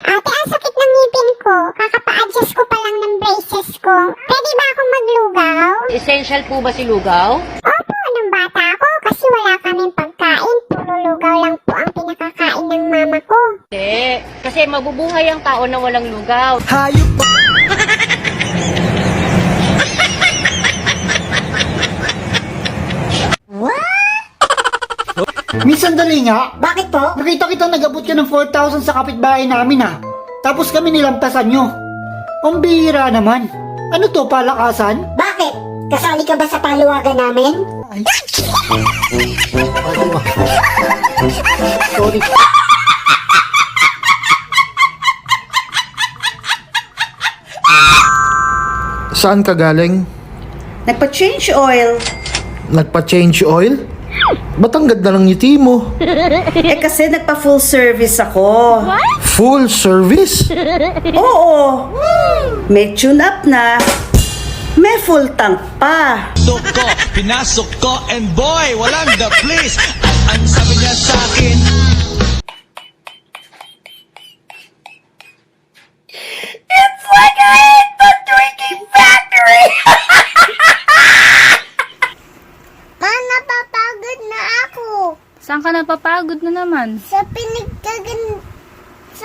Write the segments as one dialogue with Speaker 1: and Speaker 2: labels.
Speaker 1: Ate, ang sakit ng ngipin ko. Kakapa-adjust ko pa lang ng braces ko. Pwede ba akong maglugaw?
Speaker 2: Essential po ba si lugaw?
Speaker 1: Opo, nung bata ako kasi wala kaming pagkain. Puro lugaw lang po ang pinakakain ng mama ko.
Speaker 2: Hindi. Kasi mabubuhay ang tao na walang lugaw.
Speaker 3: Hayop po.
Speaker 4: Miss, sandali nga.
Speaker 1: Bakit po?
Speaker 4: Nakita kita nag-abot ka ng 4,000 sa kapitbahay namin ha. Tapos kami nilamtasan nyo. Ang bihira naman. Ano to, palakasan?
Speaker 1: Bakit? Kasali ka ba sa paluwagan namin?
Speaker 4: Ay. Ano ba? Sorry.
Speaker 3: Saan ka galing?
Speaker 5: Nagpa-change oil.
Speaker 3: Nagpa-change oil? Ba't ang ganda ng ngiti mo?
Speaker 5: Kasi nagpa-full service ako.
Speaker 3: Full service?
Speaker 5: Oo. May tune-up na. May full tank pa.
Speaker 6: Pasok ko, pinasok ko, and boy, walang the place. Ang sabi niya sa akin,
Speaker 5: It's like I hit the drinking factory!
Speaker 1: Ma, napapagod na ako.
Speaker 7: Saan ka napapagod na naman?
Speaker 1: Sa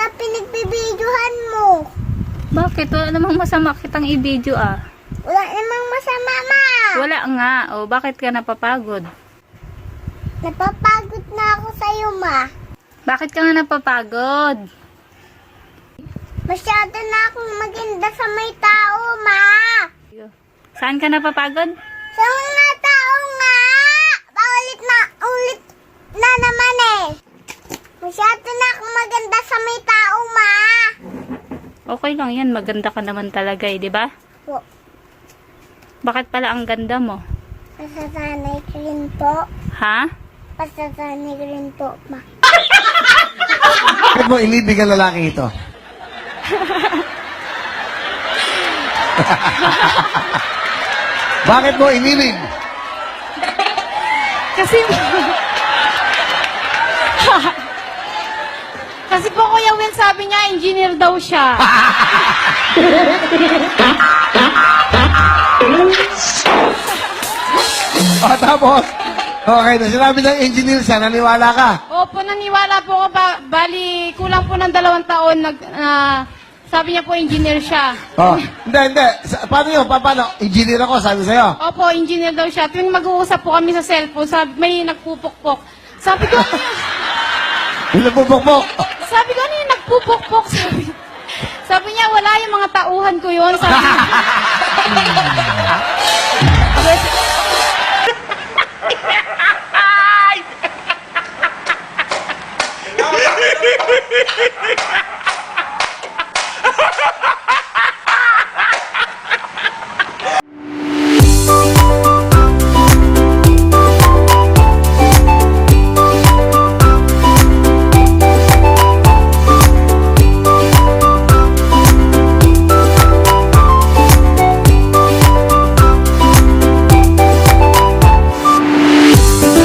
Speaker 1: pinagbibidyohan mo.
Speaker 7: Bakit? Wala namang masama kitang i-video ah.
Speaker 1: Wala namang masama, ma.
Speaker 7: Wala nga. O bakit ka napapagod?
Speaker 1: Napapagod na ako sa'yo, ma.
Speaker 7: Bakit ka nga napapagod?
Speaker 1: Masyado na akong maganda sa may tao, ma.
Speaker 7: Saan ka napapagod?
Speaker 1: Sa mga tao nga. Ulit na naman eh. Masyado na akong maganda sa may tao, ma.
Speaker 7: Okay lang yan. Maganda ka naman talaga eh, di ba?
Speaker 1: Po.
Speaker 7: Bakit pala ang ganda mo?
Speaker 1: Pasasanay ko rin po.
Speaker 7: Ha?
Speaker 1: Pasasanay ko rin po, ma.
Speaker 8: Bakit mo inibig ang lalaki ito? Bakit mo inibig?
Speaker 9: Kasi... Kasi po Kuya Will sabi niya, engineer daw siya.
Speaker 8: O tapos, okay na sinabi ng engineer siya, naniwala ka.
Speaker 9: Opo, naniwala po ako. Bali, kulang po ng 2 taon. Sabi niya po, engineer siya.
Speaker 8: Oh, hindi. Paano yun? Paano? Engineer ako, sabi sa'yo.
Speaker 9: Opo, engineer daw siya. Tuwing mag-uusap po kami sa cellphone, may nagpupukpok. Sabi ko,
Speaker 8: Yung nagpupukpok.
Speaker 9: sabi ko, ano yung nagpupukpok? Sabi niya, wala yung mga tauhan ko yun. Sabi niya,